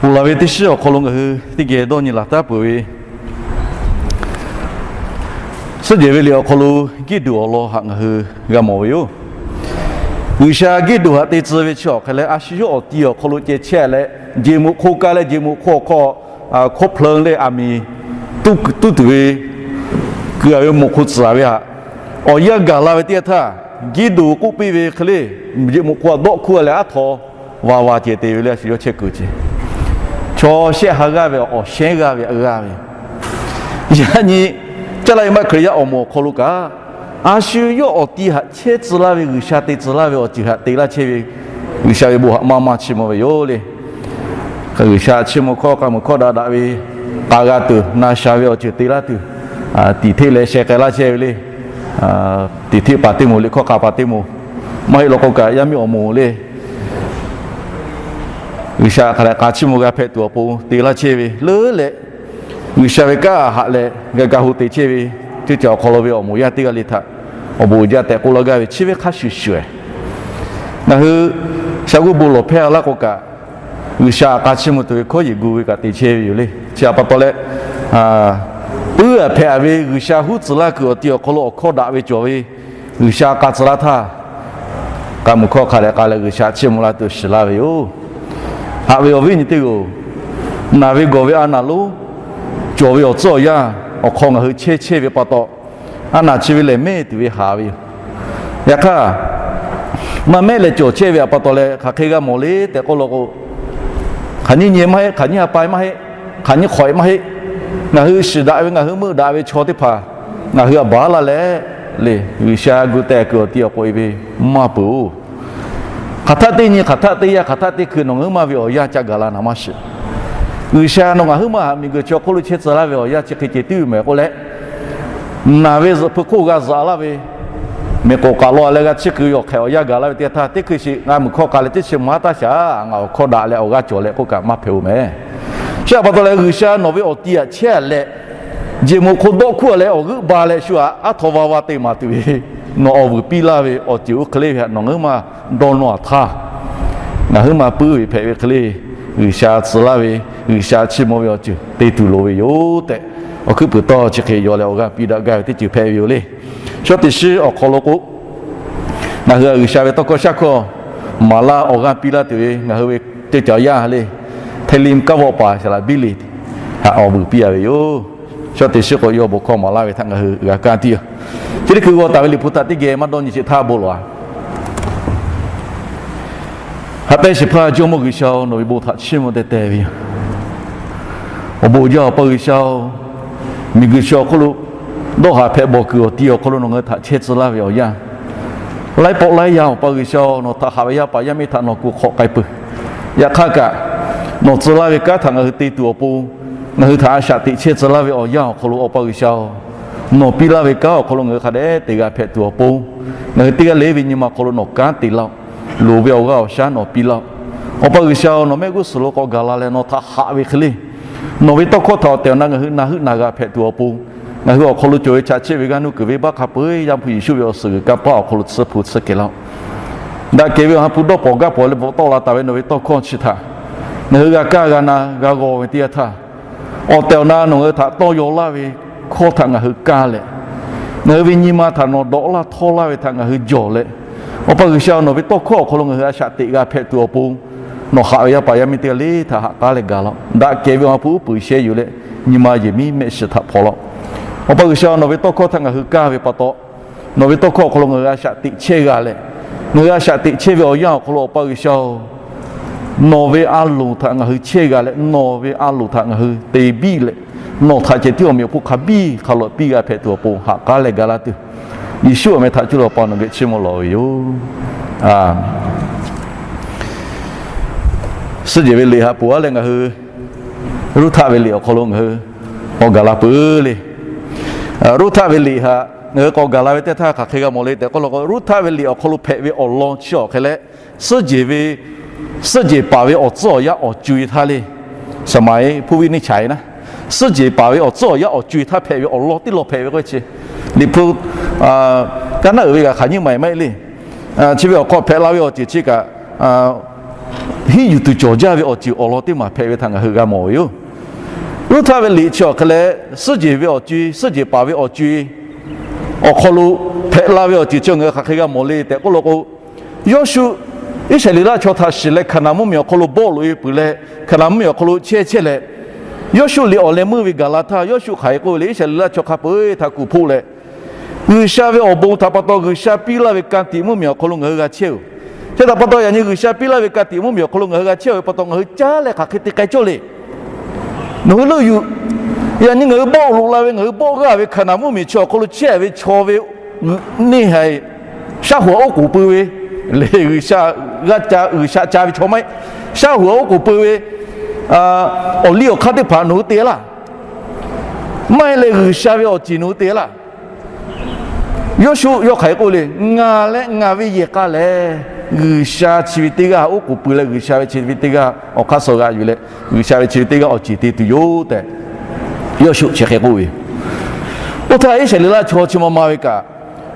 Ponˬ laˬ ve teˇ shiˉ awˬ hk'aw lo ngaˬ hui teˇ geh dawˇ nyi laˬ taˉ peuˬ ve, suhˉ jehˬ ve liꞈ awˬ hk'aw lo Giˇduꞈ awˬ lawn haꞈ ngaˬ hui g'a mawˬ ve yoˬ. G'uiˬsha Giˇduꞈ haꞈ te tcuh ve chi awˬ hk'e leh, a shu yawˇ awˬ ti awˬ hk'aw lo ceh chehˇ leh, jeˬ moꞈ hk'oˆ kaˇ leh jeˬ moꞈ hk'oˆ awˬ hk'aw hkawˇ hpleun leh aˬ miˍ tuˉ tuˬ ve kuˬ a ve moꞈ hk'oˆ tcuhˍ a ve htaꞈ awˬ yanˇ gaˬ la ve teˇ yanˇ htaˇ, Giˇduꞈ k'oˆ piˇ ve hk'e le, jeˬ moꞈ hk'oˆ a dawˆ hkuˇ a leh aˉ htaw va va ceh te ve le, a shu yawˇ chehˇ kuiˬ ceh. Chaw shehˆ ha g'aˇ ve awˬ shehˉ g'aˇ ve a g'aˇ ve, yaꞈ nyi caˇ laˇ ve maˇ Hkriꞈ yaˇ awˬ moˍ awˬ hk'aw lo kaꞈ, a shu yawˇ awˬ ti haꞈ chehˇ tcuh laˇ ve, G'uiˬsha te tcuh laˇ ve awˬ ceuˬ haꞈ te laˇ chehˇ ve, G'uiˬsha ve bon haꞈ maˇ maˇ chiˇ mvuh ve yoˬ le. G'uiˬsha chiˇ mvuh hkawˇ k'a muiˬ hkawˇ daꞈ daꞈ ve k'a g'a tuˬ, na sha ve awˬ ceuˬ te laˇ tuˬ, tiˍ hteˆ leh sheh k'ai laˇ chehˇ ve le. Tiˍ hteˆ paˍ teˇ moˍ, liꞈ hkawˇ k'a paˍ teˇ moˍ, maˇ heˆ law k'o kaꞈ yaˇ miˇ awˬ moˍ le. G'uiˬsha hk'aˬ lehˬ k'a chiˇ mvuh g'a hpehꞈ tuˬ awˬ pon te laˇ chehˇ ve leuˉ leh, G'uiˬsha ve kanˉ haꞈ leh g'a ga ho te chehˇ ve, ceuˇ caˬ awˬ hk'aw lo ve awˬ moˍ yaˇ teˇ g'aˇ le htaꞈ awˬ bon uiˍ jaˇ tehꞈ k'oˆ laˇ gaˇ ve chi ve hk'a shuˍ shuˍ, ngaˬ hui sha g'uˇ bon lawˬ hpehˇ a laˇ k'o kaꞈ, G'uiˬsha k'a chiˇ mvuh tuˬ ve hkawˇ yeˬ gu ve kaꞈ te chehˇ ve yoˬ le. Chi htaꞈ pa taw leh, puiˉ a hpehꞈ ve G'uiˬsha huˉ tcuhˍ laˇ kuiˬ awˬ ti awˬ hk'aw lo awˬ hkawˇ daꞈ ve cawˬ ve, G'uiˬsha k'a tcuh laˇ htaˇ, k'a muiˬ hkawˇ hk'a dehꞈ k'a leh G'uiˬsha chiˇ mvuh laˇ tuˬ shiˍ laˇ ve yoˬ. Haꞈ ve awˬ viˉ awˬ nyi teˇ g'aˇ-oˬ, naˬ ve gawˬ ve a naˬ lonˉ cawˬ ve awˬ tcuhˉ awˬ yanˇ awˬ hk'aw ngaˬ hui chehˇ chehˇ ve pa taw, a naˬ chi ve lehˬ mehˇ tuˬ ve haꞈ ve yoˬ. Yaꞈ hk'aˇ, maˇ mehˆ leh cawˬ chehˇ ve htaꞈ pa taw leh hk'aˬ hk'e g'a mawˬ le tehꞈ k'oˆ law k'o, hk'aˬ nyiˇ nyi maˇ heˆ, hk'aˬ nyiˇ ha pai maˇ heˆ, hk'aˬ nyiˇ hk'awꞈ maˇ heˆ, ngaˬ hui shiˍ daꞈ ve, ngaˬ hui meuˆ daꞈ ve chaw teˇ hpaˍ ngaˬ hui htaꞈ baˬ laˇ leh, le G'uiˬsha gu teh kuiˬ awˬ ti awˬ k'oꞈ e ve maˇ peuˬ-oˬ. Hk'aˬ htaˆ teˇ nyi, hk'aˬ htaˆ teˇ yanˇ, hk'aˬ htaˆ teˇ hkui nawˬ ngaˬ hui maˇ ve awˬ yanˇ ca gaˬ la naˍ maˇ shiˍ. G'uiˬsha nawˬ ngaˬ hui maˇ htaꞈ miˬguiˬ chi awˬ hk'oˆ lo chehˇ tcuh laˇ ve awˬ yanˇ chi hk'e ceh tiˉ mehˍ k'oˆ leh, naˬ ve zuhꞈ hpu hk'oˆ g'a zuhꞈ laˇ ve, miˬ k'oˍ k'aꞈ law leh g'a chiˇ kui ve awˬ hk'ehꞈ awˬ yanˇ gaˬ laˇ ve teˇ yanˇ htaˇ, teˇ hkui shiˍ ngaˬ muiˬ hkawˇ k'a leh teˇ chi maˇ taˇ shaˍ, ngaˬ awˬ hkawˇ daꞈ leh awˬ g'aˇ cawˬ leh k'oˆ kaꞈ maˇ hpehꞈ-oˬ mehˍ. Chi htaꞈ pa taw leh G'uiˬsha nawˬ ve awˬ ti htaꞈ chehˇ leh, jeˬ moꞈ hk'oˆ dawˆ hkuˇ a leh awˬ g'euˆ ba leh shu htaꞈ aˉ htaw va va te maˍ tuˬ ve, nawˬ awˬ vuiˬ piˇ laˇ ve awˬ ceuˬ oˇ hk'e le ve htaꞈ nawˬ ngaˬ hui maˇ dawˇ nawˇ a htaˇ, ngaˬ hui maˇ puiˉ ve hpehꞈ ve hk'e le, G'uiˬsha tcuh laˇ ve, G'uiˬsha chiˇ mvuh ve awˬ ceuˬ te tuˬ loˍ ve yoˬ tehꞈ, awˬ hkuiˉ puiˍ tawˇ chi hk'e yaw leh awˬ g'aˇ piˇ daꞈ gaˇ ve teˇ ceuˬ hpehꞈ ve yoˬ le. Chaw teˇ shiˉ awˬ hk'aw lo k'o, ngaˬ hui G'uiˬsha ve tawˇ hkawˇ shaˉ hkawˇ maˍ laˇ awˬ g'aˇ piˇ laˇ tuˬ ve ngaˬ hui ve teˇ caˬ yaˇ le, Htaiˇ Liˇ Kaˉ Vawˆ paˍ Shaˍ laꞈ biˇ le htaꞈ awˬ vuiˬ piˇ a ve yoˬ. Chaw teˇ shiˉ k'o yawˇ bon hkawˇ maˍ laˇ ve htaꞈ ngaˬ hui g'a kaˇ tuˬ yoˬ. Chi teˇ hkui g'aw taˍ ve liꞈ hpu htaꞈ teˇ geh maˇ dawˇ nyi sheˍ htaˇ bon lawˬ a. Haꞈ pehnˇ shiˍ hpaˇ Jawˇmawˇ G'uiˬsha-oˬ, nawˬ ve bon htaꞈ chiˇ mvuh teh teh ve yoˬ. Awˬ bon jaˇ Awˬ pa G'uiˬsha-oˬ, miˬguiˬ chi awˬ hk'oˆ lo dawˇ haˍ hpehꞈ bawˬ kuiˬ awˬ ti awˬ hk'aw lo nawˬ ngaˬ hui htaꞈ chehˇ tcuh laˇ ve awˬ yanˇ, laiˉ pawˆ laiˉ yaˇ Awˬ pa G'uiˬsha-oˬ, nawˬ htaꞈ haꞈ ve yaˇ paˍ yaˇ miˇ htaꞈ nawˬ kuˬ hk'awꞈ k'ai peuˬ. Yaꞈ hk'aˇ kaꞈ, nawˬ tcuh laˇ ve kanˉ htaꞈ ngaˬ hui te tuˬ awˬ pon, ngaˬ hui htaꞈ a shaꞈ teꞈ chehˇ tcuh laˇ ve awˬ yanˇ awˬ hk'aw lo Awˬ pa G'uiˬsha-oˬ, nawˬ piˇ laˇ ve kanˉ awˬ hk'aw lo ngaˬ hui hk'a dehꞈ te g'a hpehꞈ tuˬ awˬ pon, ngaˬ hui teˇ g'aˇ le ve nyi ma hk'aw lo nawˬ kanˉ te laˇ-oˆ. Loˍ ve awˬ g'aˇ awˬ shaˉ nawˬ piˇ laˇ-oˆ. Awˬ pa G'uiˬsha-oˬ, nawˬ mehˆ g'uˇ suhˍ lo k'awꞈ gaˬ la leh nawˬ htaꞈ haꞈ ve hk'e le, nawˬ ve tawˇ hkawˇ htaꞈ awˬ tehˬ awˬ na ngaˬ hui na heuˆ na g'a hpehꞈ tuˬ awˬ pon, ngaˬ hui awˬ hk'aw lo cawˬ ve chaꞈ chiˆ ve g'aˇ nuˇ kuiˬ venˇbaˆ hk'a peu-eˬ Yaˇ hpu Yeˍsuˆ ve awˬ suhˍ g'uiˬ kanˇ paˆ awˬ hk'aw lo tsuhˇ hpu tsuhˇ kehˬ laˇ-oˆ. Daꞈ kehˬ ve Awˬ ha hpu dawˇ pawnˍ gaˇ pawnˍ leh bvuhꞈ tawˆ la taˍ ve nawˬ ve tawˇ hkawˇ chi htaꞈ ngaˬ hui g'a kaˇ g'a na g'a g'aw ve teˇ yanˇ htaˇ, awˬ tehˬ awˬ na nawˬ ngaˬ hui htaꞈ tawˇ yaw laˇ ve hkawˇ htaꞈ ngaˬ hui kaˇ leh, ngaˬ hui ve nyi ma htaꞈ nawˬ dawꞈ laˇ htawˇ laˇ ve htaꞈ ngaˬ hui jawˬ leh, Awˬ pa G'uiˬsha-oˬ, nawˬ ve tawˇ hkawˇ awˬ hk'aw lo ngaˬ hui a shaꞈ teꞈ g'a hpehꞈ tuˬ awˬ pon, nawˬ haꞈ ve yaˇ paˍ yaˇ miˇ teˇ g'aˇ le htaꞈ haꞈ k'aˉ leh gaˬ laˇ-oˆ. Daꞈ kehˬ ve Awˬ ha hpu uˉ peunˍ sheh yuˬ leh, nyi ma yehˬ miˉ mehˆ shiˍ htaꞈ hpaw laˇ-oˆ. Awˬ pa G'uiˬsha-oˬ, nawˬ ve tawˇ hkawˇ htaꞈ ngaˬ hui kaˇ ve pa taw, nawˬ ve tawˇ hkawˇ awˬ hk'aw lo ngaˬ hui a shaꞈ teꞈ chehˇ g'a leh, ngaˬ hui a shaꞈ teꞈ chehˇ ve awˬ yanˇ awˬ hk'aw lo Awˬ pa G'uiˬsha-oˬ, nawˬ ve a loˍ htaꞈ ngaˬ hui chehˇ g'a leh, nawˬ ve a loˍ htaꞈ ngaˬ hui te biˇ leh, nawˬ htaꞈ ceh tiˉ awˬ meꞈ awˬ hponˇ hk'a biˇ hk'a lawꞈ piˇ g'a hpehꞈ tuˬ awˬ pon haꞈ k'aˉ leh gaˬ laˇ tuˬ, Yeˍsuˆ awˬ meh htaꞈ cuˇ leh Awˬ pa nawˬ geh chiˇ mvuh lawˬ ve yoˬ. Suhˉ jehˬ ve liꞈ htaꞈ ponˬ a leh ngaˬ hui Ruˇhtaˆ ve liꞈ awˬ hk'aw lo ngaˬ hui k'awꞈ gaˬ la peuˬ le. Ruˇhtaˆ ve liꞈ htaꞈ ngaˬ hui k'awꞈ gaˬ la ve teˇ htaˇ hk'aˬ hk'e g'a mawˬ le tehꞈ k'oˆ law k'o, Ruˇhtaˆ ve liꞈ awˬ hk'aw lo hpehꞈ ve awˬ lawn chi awˬ hk'e leh, suhˉ jehˬ ve, suhˉ jehˬ paˍ ve awˬ tcuhˉ awˬ yanˇ awˬ co-e htaˇ le, สมัย hpu viˆ neˇ chaꞈ-e naˉ, suhˉ jehˬ paˍ ve awˬ tcuhˉ awˬ yanˇ awˬ co-e htaˇ hpehꞈ ve awˬ lawn teˇ lawn hpehꞈ ve k'o chi, Liꞈ hpu kaˉ naˉ uiˍ ve g'a hk'aˬ nyiˇ maˬ maˇ heˆ le. Chi ve awˬ hk'aw hpehꞈ la ve awˬ ceuˬ chi kaꞈ, henˇ yuˬ tuˬ cawˬ jaˇ ve awˬ ceuˬ awˬ lawn teˇ maˬ hpehꞈ ve htaꞈ ngaˬ hui g'a mawˬ ve yoˬ. Luˇ htaˇ ve liꞈ chi awˬ hk'e leh, suhˉ jehˬ ve awˬ co-e, suhˉ jehˬ paˍ ve awˬ co-e awˬ hk'aw lo hpehꞈ la ve awˬ ceuˬ chi ngaˬ hui hk'aˬ hk'e g'a mawˬ le tehꞈ k'oˆ law k'o, Yawˇsuˆ Iˉsaˍreˍlaˆ chaw htaꞈ shiˍ leh Hkaˍnanˍ mvuhˇmiˬ awˬ hk'aw lo bawˆ loꞈ-e peuˬ leh, Hkaˍnanˍ mvuhˇmiˬ awˬ hk'aw lo chehˇ chehˇ leh, Yawˇsuˆ liꞈ awˬ leh meuˇ ve gaˬ la htaˇ, Yawˇsuˆ hk'aˬ hk'e k'oˆ ve le, Iˉsaˍreˍlaˆ chaw hk'a peu-eˬ htaꞈ kuˬ hpoˆ leh, G'uiˬsha ve awˬ bon htaꞈ pa taw G'uiˬsha piˇ laˇ ve ka tiꞈ mvuhˇmiˬ awˬ hk'aw lo ngaˬ hui g'a chehˇ-oˬ. Chi htaꞈ pa taw yaꞈ nyi G'uiˬsha piˇ laˇ ve ka tiꞈ mvuhˇmiˬ awˬ hk'aw lo ngaˬ hui g'a chehˇ ve pa taw, ngaˬ hui caˉ leh hk'aˬ hk'e te k'ai cawˇ le. Nawˬ hui leuˆ yuˬ. Yaꞈ nyi ngaˬ hui bawˆ loꞈ la ve, ngaˬ hui bawˆ g'aˇ ve Hkaˍnanˍ mvuhˇmiˬ chi awˬ hk'aw lo chehˇ ve chaw ve neˇ haiˬ shaˉ hoꞈ oˉ k'oˍ pui ve le, G'uiˬsha g'aˇ ca, G'uiˬsha ca ve chaw maˇ heˆ. Shaˉ hoꞈ oˉ k'oˍ pui ve awˬ liˇ awˬ hk'aˇ teˇ hpaˍ nawˬ hui te laˇ. Maˇ heˆ leh G'uiˬsha ve awˬ ceˬ nawˬ hui te laˇ. Yawˇsuˆ yawˇ hk'aˬ hk'e k'oˆ le, Ngaˬ leh ngaˬ ve yehˬ k'a lehˬ, G'uiˬsha chi ve teˇ g'aˇ oˉ k'oˍ pui leh, G'uiˬsha ve chi ve teˇ g'aˇ awˬ hk'aˇ suh g'a yuˬ leh, G'uiˬsha ve chi ve teˇ g'aˇ awˬ ceˬ te tuˬ yoˬ tehꞈ, Yawˇsuˆ chi hk'e k'oˆ ve. Oˇ htaˇ Iˉsaˍreˍlaˆ chaw chi ma ma ve kaꞈ,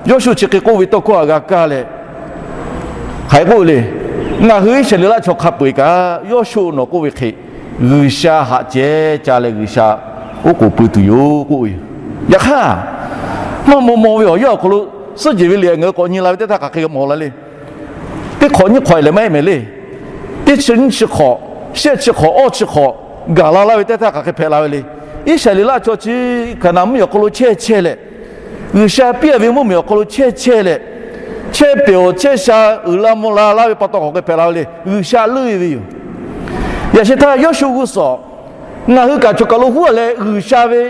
Yawˇsuˆ chi hk'e k'oˆ ve tawˇ hkawˇ htaꞈ g'a kaˇ leh, hk'aˬ hk'e k'oˆ ve le. Ngaˬ hui Iˉsaˍreˍlaˆ chaw hk'a peu-eˬ kaꞈ, Yawˇsuˆ nawˬ k'oˆ ve hk'e G'uiˬsha haꞈ ceh ca leh G'uiˬsha oˉ k'oˍ pui tuˬ yoˬ k'oˆ ve. Yaꞈ hk'aˇ, maˇ maw maw ve awˬ yanˇ awˬ hk'aw lo suhˉ jehˬ ve liꞈ ngaˬ hui k'awꞈ nyi la ve teˇ htaˇ hk'aˬ hk'e g'a mawˬ la le. Teˇ hk'awꞈ nyiˇ hk'awꞈ lehˬ maˇ heˆ mehˍ le. Teˇ chi nyiˇ chi hk'awꞈ, shehˆ chi hk'awꞈ, awˇ chi hk'awꞈ gaˬ la laˇ ve teˇ htaˇ hk'aˬ hk'e hpehꞈ la ve le. Iˉsaˍreˍlaˆ chaw chi Hkaˍnanˍ mvuhˇmiˬ awˬ hk'aw lo chehˇ chehˇ leh, G'uiˬsha piˇ ve mvuhˇmiˬ awˬ hk'aw lo chehˇ chehˇ leh, chehˇ pehˍ awˬ chehˇ sha uiˍ la mvuh la laˇ ve pa taw k'awꞈ hk'e hpehꞈ la ve le. G'uiˬsha leuˆ ve yoˬ. Yaꞈ sheh htaˇ Yawˇsuˆ g'uˇ suhˍ, ngaˬ hui kaꞈ choˬ kaˬ lo huˉ leh G'uiˬsha ve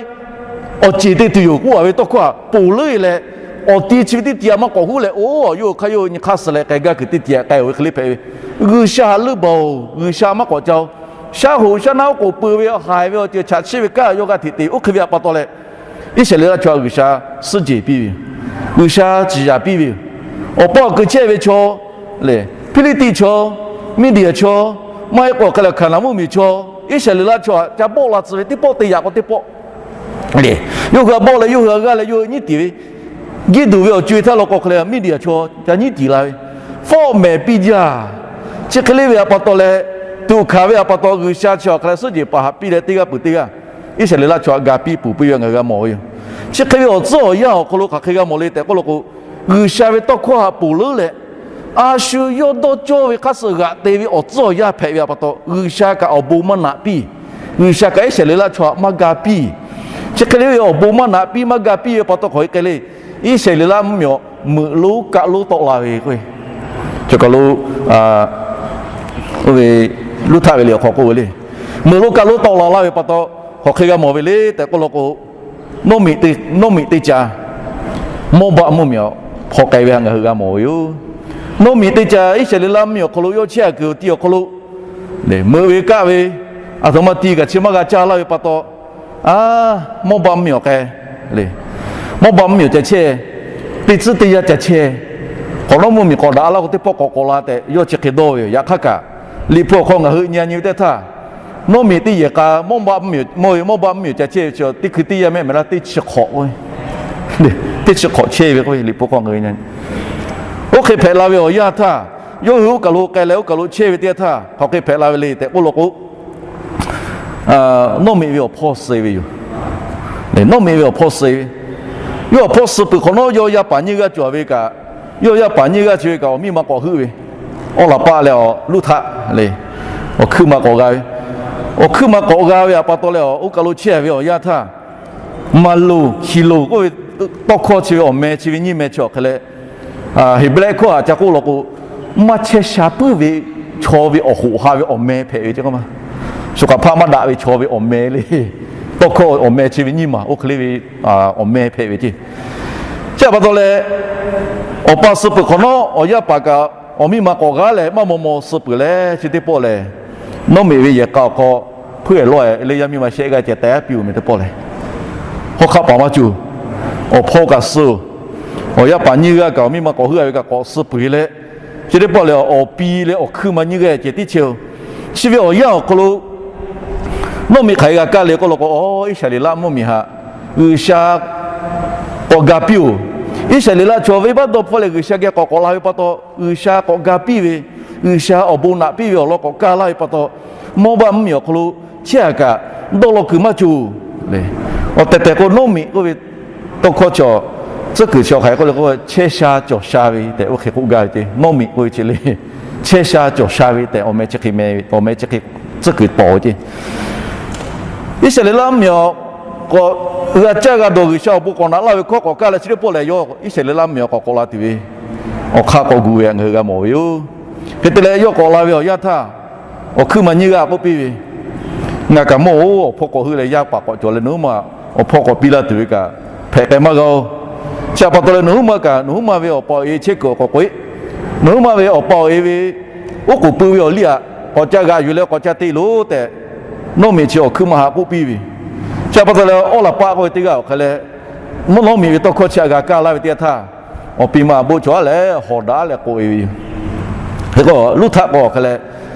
awˬ ceˬ te tuˬ yoˬ k'oˆ a ve tawˇ hkawˇ htaꞈ ponˬ leuˆ leh, awˬ ti chi ve teˇ ti a maˇ k'awꞈ huˉ leh, oˇ, yawˇ hui hk'aˇ yawˇ hui nyi hk'aˇ suh leh k'ai gaˇ kuiˬ teˇ ti a k'ai-o ve hk'e le hpehꞈ ve. G'uiˬsha htaꞈ leuˆ baˬ-oˬ, G'uiˬsha maˇ k'awꞈ ca-oˬ. Shaˉ hoꞈ shaˉ naˆ oˉ k'oˍ pui ve, haiˬ ve awˬ ceuˬ chaꞈ chiˆ ve kaꞈ yawˇ g'a hteꞈ te. Oˇ hk'e ve htaꞈ pa taw leh, Iˉsaˍreˍlaˆ chaw htaꞈ G'uiˬsha suhˉ jehˬ piˇ ve yoˬ. G'uiˬsha ciˍ yaˍ piˇ ve yoˬ. Awˬ pa awˬ keu chehˇ ve chaw lehˬ, Hpiˇliˇtiˆ chaw, Miˇdiˍaˍ chaw, maˇ heˆ k'o hk'e leh Hkaˍnanˍ mvuhˇmiˬ chaw, Iˉsaˍreˍlaˆ chaw htaꞈ ca bawˆ la tcuh ve teˇ pawˆ te yaꞈ k'aw teˇ pawˆ le. Yawˇ hui a bawˆ leh yawˇ hui a g'aˇ leh yawˇ hui nyiˉ tiˍ ve, Giˇduꞈ ve awˬ co-e htaˇ law k'o hk'e leh Miˇdiˍaˍ chaw ca nyiˉ tiˍ la ve, fawˆ mehˍ piˇ jaˇ. Chi hk'e le ve htaꞈ pa taw leh, tuꞈ hkanˍ ve htaꞈ pa taw G'uiˬsha chi awˬ hk'a leh suhˉ jehˬ paˍ haꞈ piˇ leh teˇ g'aˇ peuˬ teˇ g'aˇ Iˉsaˍreˍlaˆ chaw htaꞈ ga piˇ ponˬ piˇ ve ngaˬ hui g'a mawˬ ve yoˬ. Chi hk'e ve awˬ tcuhˉ awˬ yanˇ awˬ hk'aw lo hk'aˬ hk'e g'a mawˬ le tehꞈ k'oˆ law k'o, G'uiˬsha ve tawˇ hkawˇ htaꞈ ponˬ leuˉ leh, a shu yawˇ dawˇ cawˇ ve hk'aˇ suh g'aꞈ te ve awˬ tcuhˉ awˬ yanˇ hpehꞈ ve htaꞈ pa taw, G'uiˬsha kaꞈ awˬ bon maˇ naꞈ piˇ. G'uiˬsha kaꞈ Iˉsaˍreˍlaˆ chaw htaꞈ maˇ ga piˇ. Chi hk'e le ve awˬ bon maˇ naꞈ piˇ maˇ ga piˇ ve pa taw hk'aˬ hk'e k'ai le. Iˉsaˍreˍlaˆ mvuhˇmiˬ awˬ meuꞈ lonˉ kaˆ lonˉ tawˆ la ve k'o, cawˬ kaˬ lo oˇ ve Luˇ htaˆ ve liꞈ awˬ hk'aw k'oˆ ve le. Meuꞈ lonˉ kaˆ lonˉ tawˆ la laˇ ve pa taw, hk'aˬ hk'e g'a mawˬ ve le tehꞈ k'oˆ law k'o, Nawˇmiꞈ teˇ, Nawˇmiꞈ teˇ ca Mawˇbaˆ mvuhˇmiˬ awˬ hpaw k'ai ve htaꞈ ngaˬ hui g'a mawˬ ve yoˬ. Nawˇmiꞈ teˇ ca Iˉsaˍreˍlaˆ mvuhˇmiˬ awˬ hk'aw lo yawˇ chehˇ a kuiˬ awˬ ti awˬ hk'aw lo, meuꞈ ve kaˆ ve, aˬ htoꞈ ma ti kaꞈ chi maˇ g'a caˇ laˇ ve pa taw, a, Mawˇbaˆ mvuhˇmiˬ awˬ k'ai le. Mawˇbaˆ mvuhˇmiˬ awˬ ca chehˇ, teˇ tcuhˉ teˇ yanˇ ca chehˇ. K'awꞈ nawˉ mvuhˇmiˬ k'awꞈ daꞈ laˇ k'o teˇ pawˆ k'awꞈ k'awꞈ la tehꞈ yawˇ chi hk'e dawˇ ve yoˬ. Yaꞈ hk'aˇ kaꞈ, Liꞈ hpu awˬ hk'aw ngaˬ hui nyi nyi ve teˇ htaˇ, Nawˇmiꞈ teˇ yehˬ k'a Mawˇbaˆ mvuhˇmiˬ, Mawˇbaˆ mvuhˇmiˬ awˬ ca chehˇ ve chi teˇ hkui teˇ yanˇ mehˆ mehˍ laˇ teˇ chi hk'awꞈ, teˇ chi hk'awꞈ chehˇ ve k'oˆ ve Liꞈ hpu hk'aw ngaˬ hui nyi. Oˇ hk'e hpehꞈ la ve awˬ yanˇ htaˇ, yawˇ hui oˇ kaˬ lo k'ai leh oˇ kaˬ lo chehˇ ve teˇ htaˇ hk'aˬ hk'e hpehꞈ la ve le tehꞈ k'oˆ law k'o, Nawˇmiꞈ ve awˬ hpawˇ suh ve yoˬ. Nawˇmiꞈ ve awˬ hpawˇ suh ve, yawˇ awˬ hpawˇ suh peuˬ hk'awꞈ nawˉ yawˇ yaˇ paˍ nyiˇ g'aˇ cawˬ ve kaꞈ, yawˇ yaˇ paˍ nyiˇ g'aˇ chi ve kaꞈ awˬ miˇ ma k'awꞈ heuˆ ve, Awˇlaˍpaˆ leh awˬ Luˇ htaˆ le, awˬ hkuiˇ ma k'awꞈ g'a ve, awˬ hkuiˇ ma k'awꞈ g'a ve htaꞈ pa taw leh oˇ kaˬ lo chehˇ ve awˬ yanˇ htaˇ, maˍ loˬ hkiˬ loˬ k'oˆ ve tawˇ hkawˇ chi ve awˬ meh chi ve nyiˇ meh chi awˬ hk'e leh, Heˍbrehˇ hkawˇ htaꞈ ca k'oˆ law k'o, maˇ chehˇ sha puiˉ ve chaw ve awˬ hoꞈ ha ve awˬ meh hpehꞈ ve ce k'o ma. Shu k'aˬ hpaˆ maˇ daꞈ ve chaw ve awˬ meh le. Tawˇ hkawˇ awˬ meh chi ve nyiˇ maˬ oˇ hk'e le ve awˬ meh hpehꞈ ve ce. Chi htaꞈ pa taw leh, awˬ pa suh peuˬ hk'awꞈ nawˉ awˬ yaˇ paˍ kaꞈ awˬ miˇ ma k'awꞈ g'aˇ leh maˇ maw maw suh peuˬ leh chi teˇ pawˆ lehˬ, Nawˇmiꞈ ve yehˬ k'a awˬ hk'aw hpuiˇ-ehˍ lawˇ-ehˍ leh yaˇ miˇ ma shehˆ g'aˇ ceh teh aˉ piˇ-oˬ meh teˇ pawˆ lehˬ, hawˉ hk'aˆ paˍ maˇ cuˬ, awˬ hpawˇ kaꞈ suh-oˬ, awˬ yaˇ paˍ nyiˇ g'aˇ kaꞈ awˬ miˇ ma k'awꞈ heuˆ-a ve kaꞈ k'awꞈ suh peuˬ leh, chi teˇ pawˆ lehˬ awˬ pi leh awˬ hkuiˇ ma nyiˇ g'aˇ ceh tiˉ chehˇ-oˬ. Chi ve awˬ yanˇ awˬ hk'aw lo Nawˇmiꞈ hk'aˬ hk'e g'a kaˇ le k'oˆ law k'o, Iˉsaˍreˍlaˆ mvuhˇmiˬ htaꞈ G'uiˬsha k'awꞈ ga piˇ-oˬ. Iˉsaˍreˍlaˆ chaw venˇbaˆ dawˇ hpfuhˇ leh G'uiˬsha geh k'awꞈ k'awꞈ la ve pa taw, G'uiˬsha k'awꞈ ga piˇ ve, G'uiˬsha awˬ bon naꞈ piˇ ve awˬ lawn k'awꞈ kaˇ laˇ ve pa taw, Mawˇbaˆ mvuhˇmiˬ awˬ hk'aw lo chehˇ a kaꞈ dawˇ law kuiˬ maˇ cawˬ le. Awˬ tehˬ tehˬ k'o, Nawˉmiꞈ k'oˆ ve tawˇ hkawˇ chi, tcuhˉ kuiˬ chi awˬ hk'aˬ hk'e k'oˆ le k'o, chehˇ sha cawˬ sha ve tehꞈ oˇ hk'e k'oˆ gaˇ ve ceˇ. Nawˉmiꞈ k'oˆ ve chi le, chehˇ sha cawˬ sha ve tehꞈ awˬ meh chi hk'e meh ve, awˬ meh chi hk'e tcuhˉ kuiˬ tawˍ ve ceˇ. Iˉsaˍreˍlaˆ mvuhˇmiˬ awˬ k'awꞈ g'a caˇ g'a dawˬ, G'uiˬsha awˬ bon k'awꞈ naꞈ laˇ ve hkawˇ k'awꞈ kaˇ leh chi teˇ pawˆ lehˬ, yawˇ Iˉsaˍreˍlaˆ mvuhˇmiˬ awˬ k'awꞈ k'awꞈ la tuˬ ve awˬ hk'aˇ k'awꞈ gu ve htaꞈ ngaˬ hui g'a mawˬ ve yoˬ. Hk'e te leh, yawˇ k'awꞈ la ve awˬ yanˇ htaˇ, awˬ hkuiˉ ma nyiˇ g'aˇ k'oˆ piˇ ve, Ngaˬ kaꞈ mawˇ-oˬ, awˬ hpawˇ k'awꞈ heuˆ leh yaˇ paˍ k'awꞈ cawˬ leh nawˬ huiˉ ma awˬ hpawˇ k'awꞈ piˇ laˇ tuˬ ve kaꞈ hpehꞈ k'ai maˇ g'a-oˬ. Chi htaꞈ pa taw leh nawˬ huiˉ ma kaꞈ nawˬ huiˉ ma ve awˬ pa awˬ e chehˇ kuiˬ awˬ k'awꞈ k'oꞈ-e, nawˬ huiˉ ma ve awˬ pa awˬ e ve oˉ k'oˍ pui ve awˬ liˇ aꞈ k'awꞈ ca g'aꞈ yuˬ leh k'awꞈ ca te loˬ tehꞈ, Nawˉmiꞈ chi awˬ hkuiˉ ma htaꞈ k'oˆ piˇ ve. Chi htaꞈ pa taw leh, Awˉlaˍpaˆ k'oˆ ve teˇ g'aˇ awˬ hk'aˬ leh, Nawˉmiꞈ ve tawˇ hkawˇ chi htaꞈ g'a kaˇ laˇ ve teˇ yanˇ htaˇ, awˬ pi ma awˬ bon cawˬ aˉ leh hawˍ daꞈ leh k'oꞈ-e ve yoˬ. Hk'e k'o, Luˇhtaˆ k'o awˬ hk'aˬ leh,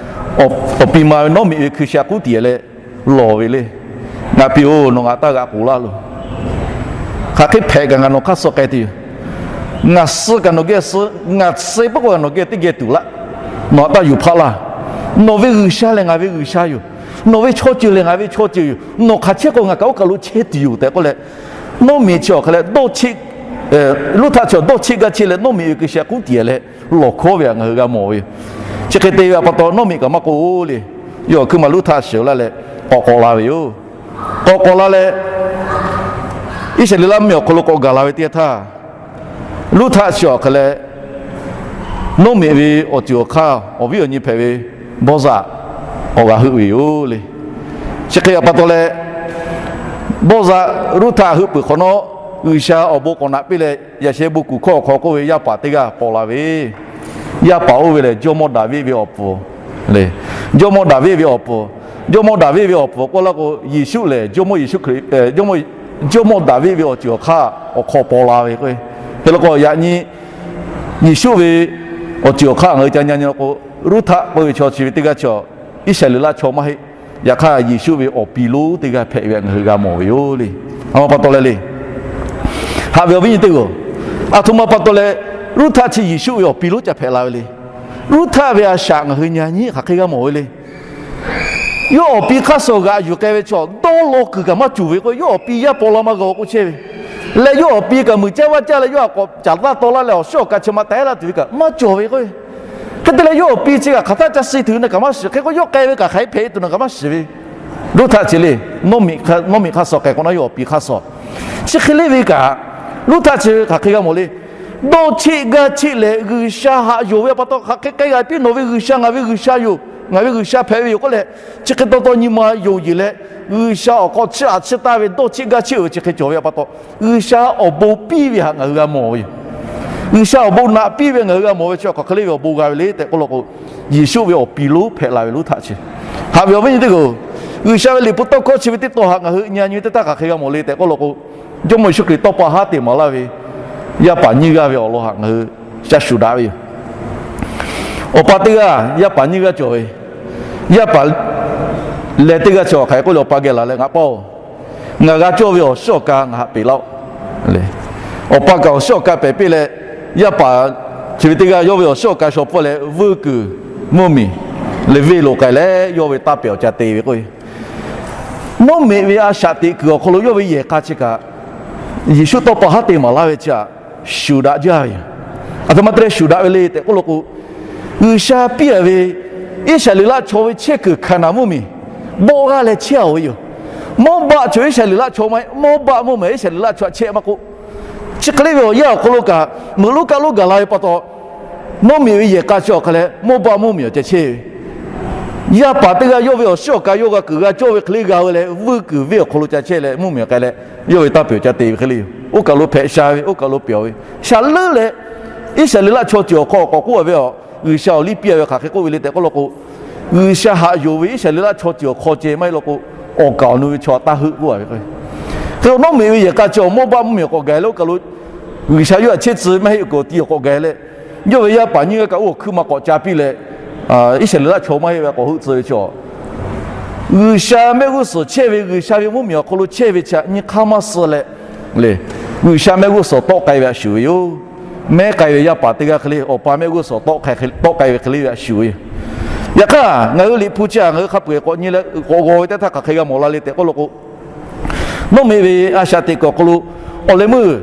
awˬ pi ma ve Nawˉmiꞈ ve hkui sheh k'uˉ tiꞈ leh lawˬ ve le. Ngaˬ pi-oˬ, nawˬ ngaˬ taˇ g'aꞈ k'oˍ laˇ loˬ. Hk'aˬ hk'e hpehꞈ kaꞈ ngaˬ nawˬ hk'aˇ suh k'ai tuˬ yoˬ. Ngaˬ suh kaꞈ nawˬ geh suh, ngaˬ suh peuˬ k'o nawˬ geh teˇ geh tuˬ laˇ. Nawˬ htaꞈ taˇ yuˬ hpaˆ laˇ. Nawˬ ve G'uiˬsha lehˬ ngaˬ ve G'uiˬsha yoˬ. Nawˬ ve chaw ceuˬ lehˬ ngaˬ ve chaw ceuˬ yoˬ. Nawˬ hk'aˬ chehˇ k'o ngaˬ kaꞈ oˇ kaˬ lo chehˇ tuˬ yoˬ tehꞈ k'oˆ leh, Nawˉmiꞈ chi awˬ hk'aˬ leh, Luˇhtaˆ chi dawˇ cheˆ gaˇ cheˆ leh Nawˉmiꞈ ve hkui sheh k'uˉ tiꞈ leh lawˬ hkawˉ ve htaꞈ ngaˬ hui g'a mawˬ ve yoˬ. Chi hk'e te ve pa taw, Nawˉmiꞈ kaꞈ maˇ k'oˆ le. Yawˇ awˬ hkuiˉ ma Luˇhtaˆ shiˍ laˇ leh k'awꞈ k'awꞈ la ve yoˬ. K'awꞈ k'awꞈ la leh, Iˉsaˍreˍlaˆ mvuhˇmiˬ awˬ hk'aw lo k'awꞈ gaˬ la ve teˇ yanˇ htaˇ, Luˇhtaˆ chi awˬ hk'aˬ leh, Nawˉmiꞈ ve awˬ ceuˬ awˬ hk'aˇ awˬ viˉ awˬ nyi hpehꞈ ve Bawˇzaꞈ k'awꞈ g'a heuˆ ve yoˬ le. Chi hk'e pa taw leh, Bawˇzaꞈ Luˇhtaˆ heuˆ peuˬ hk'awꞈ nawˉ, G'uiˬsha awˬ bon k'awꞈ naꞈ piˇ leh, yaꞈ sheh bon kuˬ hkawˇ awˬ hk'aw k'oˆ ve yaˇ paˍ teˇ g'aˇ paw la ve, yaˇ paˍ oˇ ve lehˬ Jawˇmawˇ Daˍviˆ ve awˬ puˍ le. Jawˇmawˇ Daˍviˆ ve awˬ puˍ, Jawˇmawˇ Daˍviˆ ve awˬ puˍ k'oˆ laˇ k'o, Yeˍsuˆ lehˬ Jawˇmawˇ Yeˍsuˆ Hkriꞈ, Jawˇmawˇ Daˍviˆ ve awˬ ceuˬ awˬ hk'aˇ awˬ hk'aw paw la ve k'o, hk'e la k'o yaꞈ nyi Yeˍsuˆ ve awˬ ceuˬ awˬ hk'aˇ ngaˬ hui ca nyi nyi la k'o, Luˇhtaˆ k'oˆ ve chaw chi ve teˇ g'aˇ chaw Iˉsaˍreˍlaˆ chaw maˇ heˆ. Yaꞈ hk'aˇ Yeˍsuˆ ve awˬ pi lonˉ teˇ g'aˇ hpehꞈ ve htaꞈ ngaˬ hui g'a mawˬ ve yoˬ le. A ma pa taw leh le, haꞈ ve awˬ viˉ nyi teˇ g'aˇ, aˬ htoꞈ ma pa taw leh Luˇhtaˆ chi Yeˍsuˆ ve awˬ pi lonˉ ca hpehꞈ la ve le. Luˇhtaˆ ve a shaꞈ ngaˬ hui nyi nyi hk'aˬ hk'e g'a mawˬ ve le. Yawˇ awˬ pi hk'aˇ suh g'aꞈ yuˬ k'ai ve chaw dawˇ law kuiˬ kaꞈ maˇ cawˬ ve k'o, yawˇ awˬ pi yaˇ paw la maˇ g'a k'oˆ chehˇ ve leh, yawˇ awˬ pi kaꞈ muiˬ caˇ vaˇ caˇ leh yawˇ htaꞈ k'awꞈ caˍ taˇ taw laˇ leh awˬ shiˉ awˬ ka chi ma teh laˇ tuˬ ve kaꞈ maˇ cawˬ ve k'o, hk'e te leh yawˇ awˬ pi chi kaꞈ hk'aˬ htaˇ ca suh tuˬ ve naˬ kaꞈ maˇ shiˍ. Hk'e k'o yawˇ k'ai ve kaꞈ hk'aˬ hk'e hpehꞈ tuˬ naˬ kaꞈ maˇ shiˍ ve. Luˇhtaˆ chi le, Nawˉmiꞈ hk'aˇ suh k'ai k'o naˉ yawˇ awˬ pi hk'aˇ suh. Chi hk'e le ve kaꞈ, Luˇhtaˆ chi ve hk'aˬ hk'e g'a mawˬ le. Dawˇ cheˆ gaˇ cheˆ leh G'uiˬsha haꞈ yonˍ ve pa taw, hk'aˬ hk'e k'ai g'a piˇ, nawˬ ve G'uiˬsha ngaˬ ve G'uiˬsha yoˬ, ngaˬ ve G'uiˬsha hpehꞈ ve yoˬ k'oˆ leh, chi hk'e taw taw nyi ma yonˍ yeˬ leh, G'uiˬsha awˬ hk'aw chiˇ aꞈ chiˇ taˍ ve dawˇ cheˆ gaˇ cheˆ ve chi hk'e cawˬ ve pa taw, G'uiˬsha awˬ bon piˇ ve htaꞈ ngaˬ hui g'a mawˬ ve yoˬ. G'uiˬsha awˬ bon naꞈ piˇ ve ngaˬ hui g'a mawˬ ve chi hk'aˬ hk'e le ve awˬ bon g'a ve le tehꞈ k'oˆ law k'o, Yeˍsuˆ ve awˬ pi lonˉ hpehꞈ la ve Luˇhtaˆ chi. Haꞈ ve awˬ viˉ nyi teˇ g'aˇ, G'uiˬsha ve liꞈ hpu tawˇ hkawˇ chi ve teˇ taw htaꞈ ngaˬ hui nyi nyi teˇ htaˇ hk'aˬ hk'e g'a mawˬ le tehꞈ k'oˆ law k'o, Jawˇmawˇ Yeˍsuˆ Hkriꞈ tawˇ pa haˉ te maˍ laˇ ve yaˇ paˍ nyiˇ g'aˇ ve awˬ lawn htaꞈ ngaˬ hui ca shuˍ daꞈ ve yoˬ. Awˬ pa teˇ g'aˇ yaˇ paˍ nyiˇ g'aˇ cawˬ ve, yaˇ paˍ leh teˇ g'aˇ chi awˬ hk'aˬ hk'e k'oˆ le, awˬ pa geh laˬ leh, Ngaˬ pa-oˬ, ngaˬ g'a cawˇ ve awˬ shiˉ awˬ ka ngaˬ htaꞈ peꞈ laˇ-oˆ le. Awˬ pa kaꞈ awˬ shiˉ awˬ ka pehˬ piˇ leh, yaˇ paˍ chi ve teˇ g'aˇ yawˇ ve awˬ shiˉ awˬ ka shaw pfuhˇ leh vuiˇ kuiˬ mvuhˇmiˬ leh venˇ lo k'ai leh yawˇ ve taˇ pehˬ awˬ ca te ve k'o, Nawˉmiꞈ ve a shaꞈ teꞈ kuiˬ awˬ hk'aw lo yawˇ ve yehˬ k'a chi kaꞈ, Yeˍsuˆ tawˇ pa haˉ te maˍ laˇ ve chi htaꞈ shuˍ daꞈ jaˇ ve yoˬ. Aˬ htoꞈ ma te leh shuˍ daꞈ ve le tehꞈ k'oˆ law k'o, G'uiˬsha piˇ-a ve Iˉsaˍreˍlaˆ chaw ve chehˇ kuiˬ Hkaˍnanˍ mvuhˇmiˬ bawˆ g'aˇ leh chehˇ-a ve yoˬ. Mawˇbaˆ chaw Iˉsaˍreˍlaˆ chaw maˇ heˆ, Mawˇbaˆ mvuhˇmiˬ Iˉsaˍreˍlaˆ chaw htaꞈ chehˇ maˇ k'oˆ, chi hk'e le ve awˬ yanˇ awˬ hk'aw lo kaꞈ, meuꞈ lonˉ kaˆ lonˉ gaˬ la ve pa taw, Nawˉmiꞈ ve yehˬ k'a chi awˬ hk'a leh Mawˇbaˆ mvuhˇmiˬ awˬ ceh chehˇ ve, yaˇ paˍ teˇ g'aˇ yawˇ ve awˬ shiˉ awˬ ka yawˇ g'a kuiˬ g'a cawˇ ve hk'e le g'a ve leh, vuiˇ kuiˬ venˇ awˬ hk'aw lo ca chehˇ leh mvuhˇmiˬ awˬ k'ai leh, yawˇ ve taˇ pehˬ awˬ ca te ve hk'e le yoˬ. Oˇ kaˬ lo hpehꞈ sha ve, oˇ kaˬ lo pehˬ-a ve, shaˍ leuˉ leh, Iˉsaˍreˍlaˆ chaw ceuˬ awˬ hk'aw k'awꞈ k'oˆ-a ve, G'uiˬsha awˬ liˇ piˇ-a ve hk'aˬ hk'e k'oˆ ve le tehꞈ k'oˆ law k'o, G'uiˬsha haꞈ yonˍ ve Iˉsaˍreˍlaˆ chaw ceuˬ awˬ hk'aw ceh maˇ heˆ law k'o, awˬ kaˍ awˬ nu ve chaw htaꞈ taˇ heuˆ k'oˆ-a ve k'o, hk'e Nawˉmiꞈ ve yehˬ k'a chi awˬ Mawˇbaˆ mvuhˇmiˬ awˬ k'awꞈ gaˬ leh oˇ kaˬ lo G'uiˬsha yawˇ htaꞈ chehˇ tcuh ve maˇ heˆ, awˬ kaˬ awˬ ti awˬ k'awꞈ gaˬ leh, yawˇ ve yaˇ paˍ nyiˇ g'aˇ kaꞈ oˇ awˬ hkuiˉ ma k'awꞈ ca piˇ leh, Iˉsaˍreˍlaˆ chaw maˇ heˆ ve k'awꞈ heuˆ tcuh ve chi, G'uiˬsha mehˆ g'uˇ suhˍ chehˇ ve, G'uiˬsha ve mvuhˇmiˬ awˬ hk'aw lo chehˇ ve chi htaꞈ nyi hk'aˇ maˇ suh leh, G'uiˬsha mehˆ g'uˇ suhˍ tawˆ k'ai ve htaꞈ shuˍ ve yoˬ. Mehˉ k'ai ve yaˇ paˍ teˇ g'aˇ hk'e le, awˬ pa mehˆ g'uˇ suhˍ tawˆ k'ai ve hk'e le ve htaꞈ shuˍ ve yoˬ. Yaꞈ hk'aˇ, ngaˬ hui Liꞈ hpu chi htaꞈ ngaˬ hui hk'a peu-eˬ k'awꞈ nyi leh k'awꞈ g'aw ve teˇ htaˇ hk'aˬ hk'e g'a mawˬ la le tehꞈ k'oˆ lo k'o, Nawˉmiꞈ ve a shaꞈ teꞈ kuiˬ awˬ hk'aw lo awˬ leh meuˇ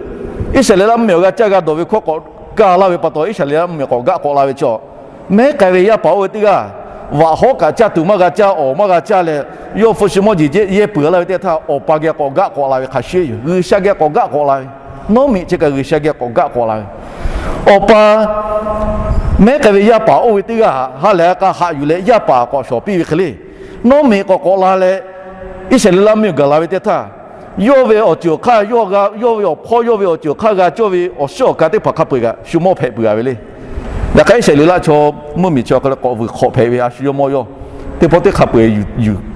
Iˉsaˍreˍlaˆ mvuhˇmiˬ awˬ g'a caˇ g'a dawˬ ve hkawˇ k'awꞈ ka laˇ ve pa taw, Iˉsaˍreˍlaˆ mvuhˇmiˬ k'awꞈ gaˆ k'awꞈ la ve chaw, mehˉ k'ai ve yaˇ paˍ oˇ ve teˇ g'aˇ, vaꞈ hawˉ kaꞈ caˇ tuˬ maˇ g'a caˇ, awˬ maˇ g'a caˇ leh, yawˇ hpu shi mawˇ jeˬ jehˇ yehˇ peuˬ laˇ ve teˇ htaˇ, awˬ pa geh k'awꞈ gaˆ k'awꞈ la ve hk'a shuˍ yoˬ. G'uiˬsha geh k'awꞈ gaˆ k'awꞈ la ve, Nawˉmiꞈ chi kaꞈ G'uiˬsha geh k'awꞈ gaˆ k'awꞈ la ve, awˬ pa mehˉ k'ai ve yaˇ paˍ oˇ ve teˇ g'aˇ ha lehˬ a k'a haꞈ yuˬ leh yaˇ paˍ k'awꞈ shawˍ piˇ ve hk'e le, Nawˉmiꞈ k'awꞈ k'awꞈ la leh, Iˉsaˍreˍlaˆ mvuhˇmiˬ gaˬ la ve teˇ htaˇ, yawˇ ve awˬ ceuˬ awˬ hk'aˇ, yawˇ ve awˬ hpawˇ yawˇ ve awˬ ceuˬ awˬ hk'aˇ g'a cawˇ ve awˬ shiˉ awˬ ka teˇ hpaˍ hk'a peu-eˬ kaꞈ shu mawˇ hpehꞈ peuˬ a ve le. Yaꞈ hk'aˇ, Iˉsaˍreˍlaˆ chaw mvuhˇmiˬ chi awˬ hk'aw lo k'awꞈ vuiˬ hk'awꞈ hpehꞈ ve a shu yawˇ mawˇ yawˇ teˇ pawˆ teˇ hk'a peu-eˬ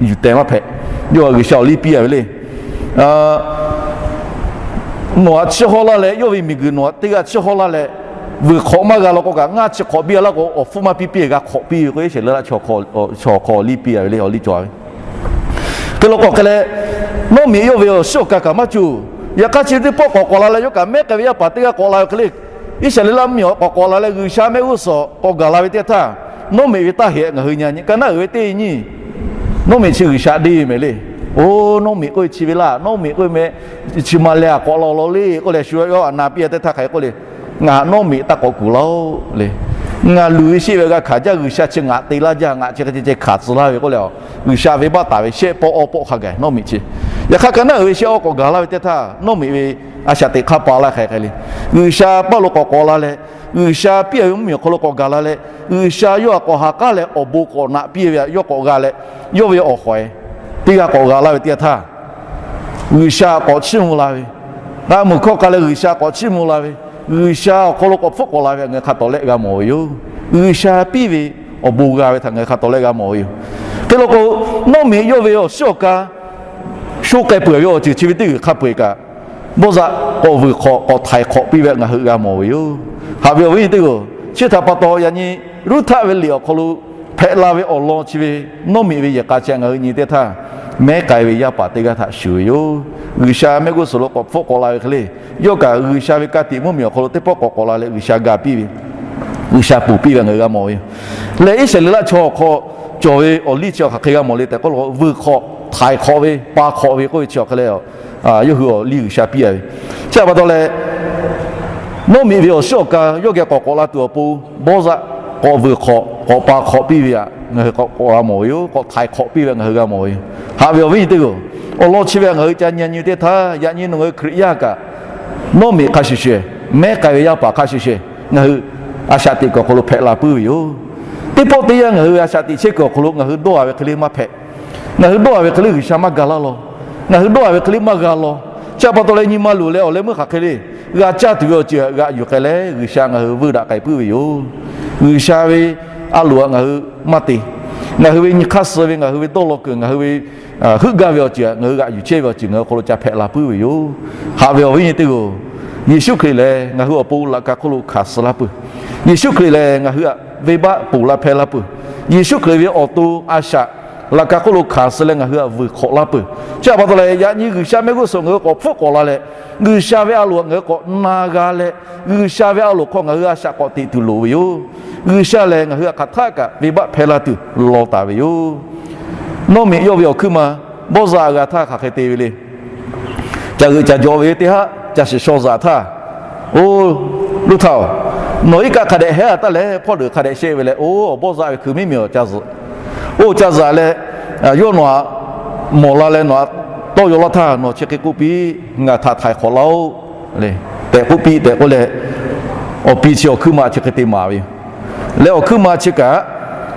yuˬ tehˬ maˇ hpehꞈ. Yawˇ G'uiˬsha awˬ liˇ piˇ a ve le. Nawˬ htaꞈ chiˇ haw laˇ leh, yawˇ ve miˬguiˬ nawˬ htaꞈ teˇ g'aˇ chiˇ haw laˇ leh, vuiˬ hk'awꞈ maˇ g'a law k'o kaꞈ, ngaˇ chi hk'awꞈ biˇ a laˇ k'o, awˬ hpfuhˇ maˇ piˇ piˇ g'a hk'awꞈ piˇ ve k'o, Iˉsaˍreˍlaˆ chaw hk'aw lo awˬ liˇ piˇ a ve le, awˬ liˇ cawˬ a ve. Hk'e lo k'awꞈ hk'e leh, Nawˉmiꞈ yawˇ ve awˬ shiˉ awˬ ka kaꞈ maˇ cawˬ. Yaꞈ hk'aˇ, chi teˇ pawˆ k'awꞈ k'awꞈ la leh, yawˇ kaꞈ mehˉ k'ai ve yaˇ paˍ teˇ g'aˇ k'awꞈ la ve hk'e le, Iˉsaˍreˍlaˆ mvuhˇmiˬ awˬ k'awꞈ k'awꞈ la leh, G'uiˬsha mehˆ g'uˇ suhˍ k'awꞈ gaˬ la ve teˇ htaˇ, Nawˉmiꞈ ve taˇ hehꞈ ngaˬ hui nyi, ka naˉ uiˍ ve teˇ nyi. Nawˉmiꞈ chi G'uiˬsha deˇ mehˍ le. Oˇ, Nawˉmiꞈ k'oˆ ve chi ve laˇ, Nawˉmiꞈ k'oˆ ve meh, chi ma leh a k'awꞈ la law le k'oˆ leh, shu yawˇ a na piˇ a teˇ htaˇ hk'aˬ hk'e k'oˆ le, Ngaˬ Nawˉmiꞈ taˇ k'awꞈ kuˬ laˇ-oˆ le. Ngaˬ luˬ ve sheˆ ve g'a hkanˍ jaˇ, G'uiˬsha chi ngaˬ te laˇ jaˇ, ngaˬ chi hk'e ceh ceh hkanˍ tcuh laˇ ve k'oˆ leh, G'uiˬsha venˇbaˆ taˍ ve shehˆ pawˆ awˇ pawˆ hk'a gaˬ Nawˉmiꞈ chi. Yaꞈ hk'aˇ, ka naˉ uiˍ ve shehˆ awˇ k'awꞈ gaˬ laˇ ve teˇ htaˇ, Nawˉmiꞈ ve a shaꞈ teꞈ hk'aˇ pa laˇ hk'e hk'e le. G'uiˬsha paˇ lo k'awꞈ k'awꞈ la leh, G'uiˬsha piˇ a ve mvuhˇmiˬ awˬ hk'aw lo k'awꞈ gaˬ la leh, G'uiˬsha yawˇ htaꞈ k'awꞈ ha k'aˉ leh awˬ bon k'awꞈ naꞈ piˇ ve htaꞈ yawˇ k'awꞈ g'a leh, yawˇ ve awˬ hawehˍ teˇ g'aˇ k'awꞈ g'a laˇ ve teˇ htaˇ, G'uiˬsha k'awꞈ chiˇ mvuh la ve, k'a muiˬ hkawˇ k'a leh G'uiˬsha k'awꞈ chiˇ mvuh la ve, G'uiˬsha awˬ hk'aw lo k'awꞈ hpfuhˆ k'awꞈ la ve htaꞈ ngaˬ hui hk'a tawˍ lehˆ g'a mawˬ ve yoˬ. G'uiˬsha piˇ ve awˬ bon g'a ve htaꞈ ngaˬ hui hk'a tawˍ lehˆ g'a mawˬ ve yoˬ. Hk'e lo k'o, Nawˉmiꞈ yawˇ ve awˬ shiˉ awˬ ka sho k'ai peuˬ ve awˬ ceuˬ chi ve teˇ g'uiˬ hk'a peu-eˬ kaꞈ, bawˇ zaˆ k'awꞈ vuiˬ hk'awꞈ k'awꞈ htaiˍ hk'awꞈ piˇ ve htaꞈ ngaˬ hui g'a mawˬ ve yoˬ. Haꞈ ve awˬ viˉ nyi teˇ g'aˇ, chi htaꞈ pa taw yaꞈ nyi Ruˇhtaˆ ve liꞈ awˬ hk'aw lo hpehꞈ la ve awˬ lawn chi ve, Nawˉmiꞈ ve yehˬ k'a chi htaꞈ ngaˬ hui nyi teˇ htaˇ, mehˉ k'ai ve yaˇ paˍ teˇ g'aˇ htaꞈ shuˍ ve yoˬ. G'uiˬsha mehˆ g'uˇ suhˍ lo k'awꞈ hpfuhˆ k'awꞈ la ve hk'e le, yawˇ kaꞈ G'uiˬsha ve ka tiꞈ mvuhˇmiˬ awˬ hk'aw lo teˇ pawˆ k'awꞈ k'awꞈ la leh G'uiˬsha ga piˇ ve, G'uiˬsha ponˬ piˇ ve ngaˬ hui g'a mawˬ ve yoˬ. Leh Iˉsaˍreˍlaˆ chaw awˬ hk'aw cawˬ ve awˬ liˇ chi awˬ hk'aˬ hk'e g'a mawˬ le tehꞈ k'oˆ lo, vuiˬ hk'awꞈ htaiˍ hk'awꞈ ve, pa hk'awꞈ ve k'oˆ ve chi awˬ hk'e le, yawˇ hui awˬ liˇ G'uiˬsha piˇ a ve. Chi htaꞈ pa taw leh, Nawˉmiꞈ ve awˬ shiˉ awˬ ka yawˇ geh k'awꞈ k'awꞈ la tuˬ awˬ pon, bawˇ zaˆ k'awꞈ vuiˬ hk'awꞈ k'awꞈ pa hk'awꞈ piˇ ve htaꞈ ngaˬ hui k'awꞈ k'awꞈ g'a mawˬ ve yoˬ. K'awꞈ htaiˍ hk'awꞈ piˇ ve ngaˬ hui g'a mawˬ ve yoˬ. Haꞈ ve awˬ viˉ nyi teˇ g'aˇ, awˬ lawn chi ve ngaˬ hui ca nyi nyi teˇ htaˇ, yaꞈ nyi nawˬ ngaˬ hui Hkriꞈ yaˇ kaꞈ, Nawˉmiꞈ hk'a shuˍ shuˍ, mehˉ k'ai ve yaˇ paˍ hk'a shuˍ shuˍ, ngaˬ hui a shaꞈ teꞈ kuiˬ awˬ hk'aw lo hpehꞈ la puiˉ ve yoˬ. Teˇ pawˆ teˇ yanˇ ngaˬ hui a shaꞈ teꞈ chehˇ kuiˬ awˬ hk'aw lo ngaˬ hui dawˇ a ve hk'e le maˇ hpehꞈ. Ngaˬ hui dawˇ a ve hk'e le G'uiˬsha maˇ ga laˇ law. Ngaˬ hui dawˇ a ve hk'e le maˇ g'a law. Chi htaꞈ pa taw leh nyi ma luˬ leh awˬ leh meuˇ hk'aˬ hk'e le g'a caˇ tuˬ ve awˬ ceuˬ htaꞈ g'aꞈ yuˬ k'ai leh G'uiˬsha ngaˬ hui vuiˇ daꞈ k'ai puiˉ ve yoˬ. G'uiˬsha ve a loˍ htaꞈ ngaˬ hui maˇ te. Ngaˬ hui ve nyi hk'aˇ suh ve, ngaˬ hui ve dawˇ law kuiˬ, ngaˬ hui ve heuˆ gaˇ ve awˬ ceuˬ htaꞈ ngaˬ hui g'aꞈ yuˬ chehˇ ve awˬ ceuˬ ngaˬ hui hk'aw lo ca hpehꞈ la puiˉ ve yoˬ. Haꞈ ve awˬ viˉ nyi teˇ g'aˇ, Yeˍsuˆ Hkriꞈ lehˬ ngaˬ hui awˬ pon laꞈ ka hk'oˆ lo hkanˍ suh laˇ peuˬ. Yeˍsuˆ Hkriꞈ lehˬ ngaˬ hui htaꞈ venˇbaˆ ponˬ laˇ hpehˇ laˇ peuˬ. Yeˍsuˆ Hkriꞈ ve awˬ to a shaꞈ laꞈ ka hk'oˆ lo hkanˍ suh leh ngaˬ hui htaꞈ vuiˬ hk'awꞈ laˇ peuˬ. Chi htaꞈ pa taw leh yaꞈ nyi G'uiˬsha mehˆ g'uˇ suhˍ ngaˬ hui k'awꞈ hpfuhˆ k'awꞈ la leh, G'uiˬsha ve a loˍ htaꞈ ngaˬ hui k'awꞈ na g'a leh, G'uiˬsha ve a loˍ hk'aw ngaˬ hui a shaꞈ k'awꞈ teꞈ tuˬ loˍ ve yoˬ. G'uiˬsha lehˬ ngaˬ hui htaꞈ hk'aˬ htaˆ kaꞈ venˇbaˆ hpehˇ laˇ tuˬ law taˍ ve yoˬ. Nawˉmiꞈ yawˇ ve awˬ hkuiˉ ma bawˇ zaˆ g'a htaˇ hk'aˬ hk'e te ve le. Caˬ g'euꞈ caˬ jawꞈ ve teˇ haˉ caˬ shiˍ shaw zaꞈ htaˇ, oˇ, Ruˇhtaˆ-oˬ, nawˬ iˉ kaˆ hk'a dehꞈ hehˉ a taˉ leh hpawˇ deuꞈ hk'a dehꞈ shehˆ ve leh, oˇ, awˬ bawˇ zaˆ ve hkui miˉ miˬ awˬ ca zuhꞈ. Oˇ, ca zaꞈ leh, yawˇ nawˬ htaꞈ mawˬ la leh nawˬ htaꞈ tawˇ yaw laˇ htaˇ nawˬ chi hk'e k'oˆ piˇ, Ngaˬ htaꞈ htaiˍ hk'awꞈ laˇ-oˆ tehꞈ k'oˆ piˇ tehꞈ k'oˆ leh, awˬ pi chi awˬ hkuiˉ ma chi hk'e te maˍ ve yoˬ. Leh awˬ hkuiˉ ma chi kaꞈ,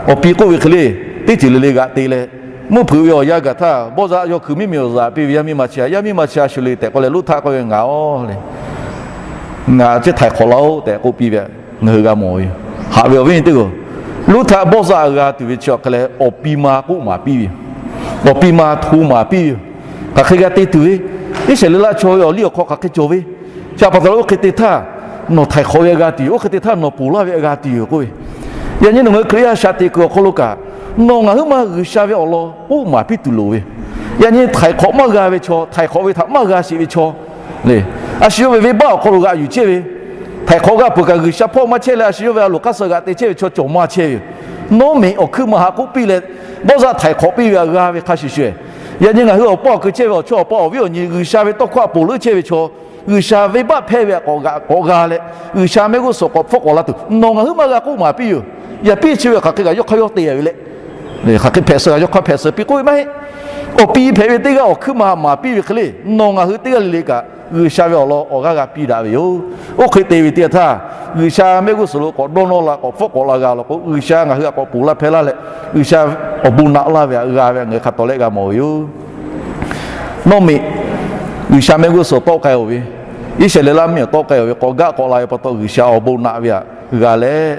awˬ pi k'oˆ ve hk'e le, teˇ ceuˬ le le g'aꞈ te leh, mvuhˇ hpeuꞈ ve awˬ yanˇ gaˬ htaˇ, bawˇ zaˆ yawˇ hkui miˉ miˬ awˬ zaꞈ piˇ ve yaˇ miˇ ma chi, yaˇ miˇ ma chi a shu le tehꞈ k'oˆ leh, Ruˇhtaˆ k'oˆ ve, Ngaˬ-oˬ le, ngaˬ chi htaiˍ hk'awꞈ laˇ-oˆ tehꞈ k'oˆ piˇ ve ngaˬ hui g'a mawˬ ve yoˬ. Haꞈ ve awˬ viˉ nyi teˇ g'aˇ, Ruˇhtaˆ bawˇ zaˆ g'a tuˬ ve chi awˬ hk'e leh awˬ pi ma k'oˆ maˍ piˇ ve yoˬ. Awˬ pi ma hto maˍ piˇ ve yoˬ. Hk'aˬ hk'e g'a te tuˬ ve, Iˉsaˍreˍlaˆ chaw ve awˬ liˇ awˬ hk'aw hk'aˬ hk'e cawˬ ve, chi htaꞈ pa taw leh oˇ hk'e te htaˇ nawˬ htaiˍ hk'awꞈ ve g'a tuˬ yoˬ, oˇ hk'e te htaˇ nawˬ ponˬ laˇ ve g'a tuˬ yoˬ k'oˆ ve. Yaꞈ nyi nawˬ ngaˬ hui Hkriꞈ yaˇ a shaꞈ teꞈ kuiˬ awˬ hk'aw lo kaꞈ, nawˬ ngaˬ huiˉ ma G'uiˬsha ve awˬ lawn k'oˆ maˍ piˇ tuˬ loˍ ve. Yaꞈ nyi htaiˍ hk'awꞈ maˇ g'a ve chaw, htaiˍ hk'awꞈ ve htaꞈ maˇ g'a sheˍ ve chaw le, a shu yawˇ ve venˇbaˆ awˬ hk'aw lo g'aꞈ yuˬ chehˇ ve, Htaiˍ hk'awꞈ g'a peuˬ kaꞈ G'uiˬsha hpawˇ maˇ chehˇ leh, a shu yawˇ ve a loˍ hk'aˇ suh g'aꞈ te chehˇ ve chaw cawˬ maˇ chehˇ ve yoˬ. Nawˉ meꞈ awˬ hkuiˉ ma haꞈ k'oˆ piˇ leh, dawˇ zaˆ htaiˍ hk'awꞈ piˇ ve htaꞈ g'a ve hk'a shuˍ shuˍ, yaꞈ nyi ngaˬ hui awˬ paˇ awˬ kui chehˇ ve awˬ chawˇ awˬ paˇ awˬ viˉ awˬ nyi G'uiˬsha ve tawˇ hkawˇ htaꞈ ponˬ leuˉ chehˇ ve chaw, G'uiˬsha venˇbaˆ hpehˇ ve htaꞈ k'awꞈ g'aꞈ k'awꞈ g'a leh, G'uiˬsha mehˆ g'uˇ suhˍ k'awꞈ hpfuhˆ k'awꞈ la tuˬ nawˬ ngaˬ hui maˇ g'a k'oˆ maˍ piˇ yoˬ. Yaꞈ piˇ chi ve hk'aˬ hk'e kaꞈ yawˇ hk'aˇ yawˇ te ve leh, hk'aˬ hk'e hpehꞈ suh kaꞈ yawˇ hk'aˇ hpehꞈ suh piˇ k'oˆ ve maˇ heˆ. Awˬ pi hpehꞈ ve teˇ g'aˇ awˬ hkuiˉ ma haꞈ maˍ piˇ ve hk'e le, nawˬ ngaˬ hui teˇ g'aˇ le le kaꞈ G'uiˬsha ve awˬ lawn awˬ g'aˇ g'a piˇ daꞈ ve yoˬ. Oˇ hk'e te ve teˇ yanˇ htaˇ, G'uiˬsha mehˆ g'uˇ suhˍ lo k'awꞈ dawˇ nawˇ la k'awꞈ hpfuhˆ k'awꞈ la g'a law k'o, G'uiˬsha ngaˬ hui htaꞈ k'awꞈ ponˬ laˇ hpehˇ laˇ leh, G'uiˬsha awˬ bon naꞈ laˇ ve htaꞈ g'a ve htaꞈ ngaˬ hui hk'a tawˍ lehˆ g'a mawˬ ve yoˬ. Nawˉ miꞈ G'uiˬsha mehˆ g'uˇ suhˍ tawˆ k'ai-oˬ ve, Iˉsaˍreˍlaˆ miˇ awˬ tawˆ k'ai-oˬ ve k'awꞈ gaˆ k'awꞈ la ve pa taw, G'uiˬsha awˬ bon naꞈ ve htaꞈ g'a leh,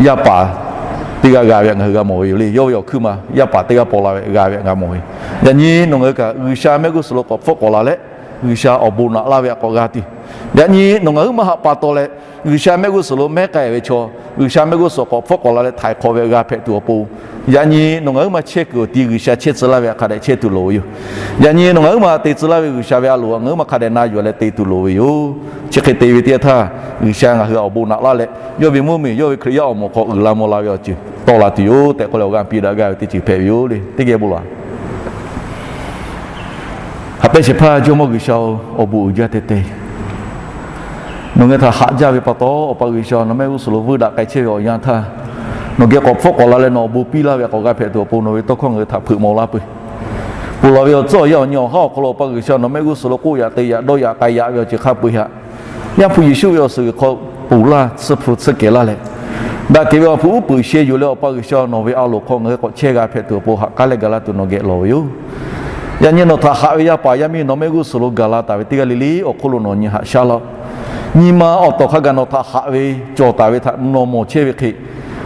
yaˇ paˍ teˇ g'aˇ g'a ve htaꞈ ngaˬ hui g'a mawˬ ve yoˬ le. Yawˇ ve awˬ hkuiˉ ma yaˇ paˍ teˇ g'aˇ paw la ve g'a ve htaꞈ g'a mawˬ ve. Yaꞈ nyi nawˬ ngaˬ hui kaꞈ G'uiˬsha mehˆ g'uˇ suhˍ lo k'awꞈ hpfuhˆ k'awꞈ la leh, G'uiˬsha awˬ bon naꞈ laˇ ve htaꞈ k'awꞈ g'a tuˬ, yaꞈ nyi nawˬ ngaˬ hui maˇ haꞈ pa taw leh, G'uiˬsha mehˆ g'uˇ suhˍ lo mehˉ k'ai ve chaw, G'uiˬsha mehˆ g'uˇ suhˍ k'awꞈ hpfuhˆ k'awꞈ la leh htaiˍ hk'awꞈ ve htaꞈ g'a hpehꞈ tuˬ awˬ pon, yaꞈ nyi nawˬ ngaˬ hui maˇ chehˇ kuiˬ awˬ ti G'uiˬsha chehˇ tcuh laˇ ve htaꞈ hk'a dehꞈ chehˇ tuˬ loˍ ve yoˬ. Yaꞈ nyi nawˬ ngaˬ hui maˇ te tcuh laˇ ve G'uiˬsha ve a loˍ htaꞈ ngaˬ hui maˇ hk'a dehꞈ na yuˬ leh te tuˬ loˍ ve yoˬ. Chi hk'e te ve teˇ yanˇ htaˇ, G'uiˬsha ngaˬ hui htaꞈ awˬ bon naꞈ laˇ leh, yawˇ ve mvuhˇmiˬ yawˇ ve Hkriꞈ yaˇ awˬ moˍ hk'aw uiˍ la mvuh la ve awˬ ceuˬ tawˆ la tuˬ yoˬ tehꞈ k'oˆ leh awˬ g'aˇ piˇ daꞈ gaˇ ve teˇ ceuˬ hpehꞈ ve yoˬ le. Teˇ geh bon laˬ. Haꞈ pehnˇ shehˍ hpaˇ Jawˇmawˇ G'uiˬsha-oˬ, awˬ bon uiˍ jaˇ teh teh. Nawˬ ngaˬ hui htaꞈ haꞈ jaˇ ve pa taw, Awˬ pa G'uiˬsha nawˬ mehˆ g'uˇ suhˍ lo vuiˇ daꞈ k'ai chehˇ ve awˬ yanˇ htaˇ, nawˬ geh k'awꞈ hpfuhˆ k'awꞈ la leh nawˬ awˬ bon piˇ laˇ ve htaꞈ k'awꞈ g'a hpehꞈ tuˬ awˬ pon nawˬ ve tawˇ hkawˇ ngaˬ hui htaꞈ hpeuꞈ maw laˇ peuˬ. Ponˬ laˬ ve awˬ tcuhˉ awˬ yanˇ awˬ nyi awˬ haˉ awˬ hk'aw lo Awˬ pa G'uiˬsha nawˬ mehˆ g'uˇ suhˍ lo k'oˆ yaꞈ te yaꞈ dawˇ yaꞈ k'ai yaꞈ ve awˬ ceuˬ hk'a peu-eˬ htaꞈ, Yaˇ hpu Yeˍsuˆ ve awˬ suhˍ g'uiˬ hk'aw ponˬ laˇ tsuhˇ hpu tsuhˇ kehˬ laˇ leh, daꞈ kehˬ ve awˬ hpu uˉ peunˍ sheh yuˬ leh Awˬ pa G'uiˬsha nawˬ ve a loˍ hk'aw ngaˬ hui k'awꞈ chehˇ g'a hpehꞈ tuˬ awˬ pon haꞈ k'aˉ leh gaˬ laˇ tuˬ nawˬ geh lawˬ ve yoˬ. Yaꞈ nyi nawˬ htaꞈ haꞈ ve yaˇ paˍ yaˇ miˇ nawˬ mehˆ g'uˇ suhˍ lo gaˬ la taˍ ve teˇ g'aˇ le le awˬ hk'oˆ lo nawˬ nyi haꞈ shaˉ laˇ-oˆ. Nyi ma awˬ tawˍ hk'a gaˬ nawˬ htaꞈ haꞈ ve cawˬ taˍ ve htaꞈ nawˬ mawˬ chehˇ ve hk'e,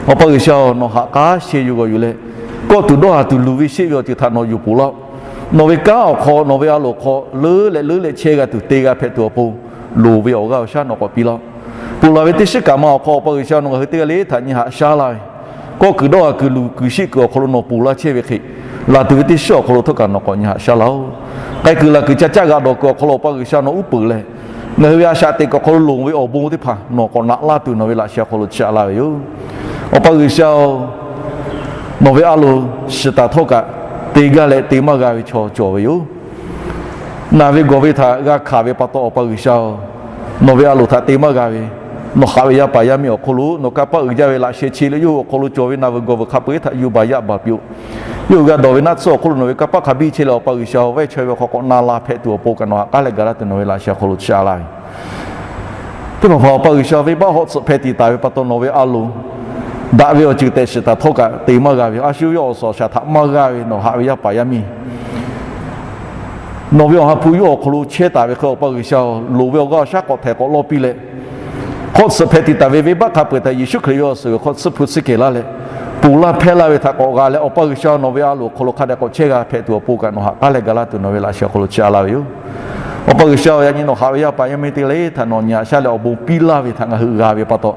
Awˬ pa G'uiˬsha-oˬ, nawˬ haꞈ k'aˉ sheh yuˬ g'awˬ yuˬ leh, kawˆ tuˬ dawˇ haˍ tuˬ luˬ ve sheˆ ve awˬ ceuˬ htaꞈ nawˬ yuˬ ponˬ laˇ-oˆ. Nawˬ ve kanˉ awˬ hk'aw nawˬ ve a loˍ hk'aw leuˉ leh leuˉ leh chehˇ g'a tuˬ te g'a hpehꞈ tuˬ awˬ pon, loˍ ve awˬ g'aˇ awˬ shaˉ nawˬ k'awꞈ piˇ laˇ-oˆ. Ponˬ laˬ ve teˇ shiˉ kaꞈ ma awˬ hk'aw Awˬ pa G'uiˬsha nawˬ ngaˬ hui teˇ g'aˇ le htaꞈ nyi haꞈ shaˉ laˇ ve, kawˆ kuiˬ dawˇ haˍ kuiˬ luˬ kuiˬ sheˆ kuiˬ awˬ hk'aw lo nawˬ ponˬ laˇ chehˇ ve hk'e, laˬ tuˬ ve teˇ shiˉ awˬ hk'aw lo htawˇ kaꞈ nawˬ k'awꞈ nyi haꞈ shaˉ laˇ-oˆ. K'ai kuiˬ laˬ kuiˬ ca caˆ g'aꞈ dawˬ kuiˬ awˬ hk'aw lo Awˬ pa G'uiˬsha nawˬ uˉ peunˍ leh, ngaˬ hui ve a shaꞈ teꞈ kuiˬ awˬ hk'aw lo loˍ ve awˬ bon teˇ hpaˍ nawˬ k'awꞈ naꞈ laˇ tuˬ nawˬ ve laꞈ sheh awˬ hk'aw lo chi aꞈ laˇ ve yoˬ. Awˬ pa G'uiˬsha-oˬ, nawˬ ve a loˍ shiˍ taˍ htawˇ kaꞈ te gaˇ leh te maˇ g'a ve chaw cawˬ ve yoˬ. Naˬ ve gawˬ ve htaꞈ g'a hkanˍ ve pa taw Awˬ pa G'uiˬsha-oˬ, nawˬ ve a loˍ htaꞈ te maˇ g'a ve, nawˬ haꞈ ve yaˇ paˍ yaˇ miˇ awˬ hk'aw lo nawˬ kanˇ paˆ uiˍ jaˇ ve laꞈ sheh chi leh yawˇ hui awˬ hk'aw lo cawˬ ve naˬ vuiˬ gawˬ vuiˬ hk'a peu-eˬ htaꞈ yuˬ baˬ yaˇ baˬ piˇ-oˆ. Yawˇ hui g'a dawˬ ve naˆ tsuhˇ awˬ hk'oˆ lo nawˬ ve kanˇ paˆ hk'a biˇ chehˇ leh Awˬ pa G'uiˬsha-oˬ, vaˇ chaweh ve awˬ hk'aw k'awꞈ na la hpehꞈ tuˬ awˬ pon kaꞈ nawˬ haꞈ k'aˉ leh gaˬ laˇ tuˬ nawˬ ve laꞈ sheh awˬ hk'aw lo chi aꞈ laˇ ve teˇ hpaˍ hpaˍ Awˬ pa G'uiˬsha venˇbaˆ hawˆ tsuhꞈ hpeh tiꞈ taˍ ve pa taw nawˬ ve a loˍ daꞈ ve awˬ ceuˬ tehꞈ shiˍ taˍ htawˇ kaꞈ te maˇ g'a ve, a shu ve awˬ suhˍ awˬ shaˍ htaꞈ maˇ g'a ve nawˬ haꞈ ve yaˇ paˍ yaˇ miˇ nawˬ ve Awˬ ha hpu yawˇ awˬ hk'aw lo chehˇ taˍ ve hk'e Awˬ pa G'uiˬsha-oˬ, loˍ ve awˬ g'aˇ awˬ shaˉ k'awꞈ htehˍ k'awꞈ lawˇ piˇ leh, hk'awˆ tsuhꞈ hpeh tiꞈ taˍ ve venˇbaˆ hk'a peu-eˬ htaꞈ Yeˍsuˆ Hkriꞈ ve awˬ suhˍ g'uiˬ hk'aw tsuhˇ hpu tsuhˇ kehˬ laˇ leh, ponˬ laˇ hpehˇ laˇ ve htaꞈ k'awꞈ g'a leh Awˬ pa G'uiˬsha nawˬ ve a loˍ awˬ hk'aw lo hk'a dehꞈ k'awꞈ chehˇ g'a hpehꞈ tuˬ awˬ pon kaꞈ nawˬ haꞈ k'aˉ leh gaˬ laˇ tuˬ nawˬ ve laꞈ sheh awˬ hk'aw lo chi aꞈ laˇ ve yoˬ. Awˬ pa G'uiˬsha-oˬ, yaꞈ nyi nawˬ haꞈ ve yaˇ paˍ yaˇ miˇ teˇ g'aˇ le htaꞈ nawˬ nyi haꞈ shaˉ leh awˬ bon piˇ laˇ ve htaꞈ ngaˬ hui g'a ve pa taw,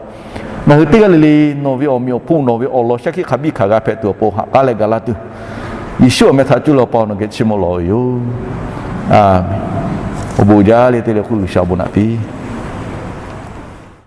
ngaˬ hui teˇ g'aˇ le le nawˬ ve awˬ meꞈ awˬ hponˇ nawˬ ve awˬ lawn shaˉ hkiˆ hk'a biˇ hkanˍ g'a hpehꞈ tuˬ awˬ pon haꞈ k'aˉ leh gaˬ laˇ tuˬ, Yeˍsuˆ awˬ meh htaꞈ cuˇ leh Awˬ pa nawˬ geh chiˇ mvuh lawˬ ve yoˬ. Aˬ menˍ. Awˬ bon jaˇ le teˇ le hk'oˆ G'uiˬsha awˬ bon naꞈ piˇ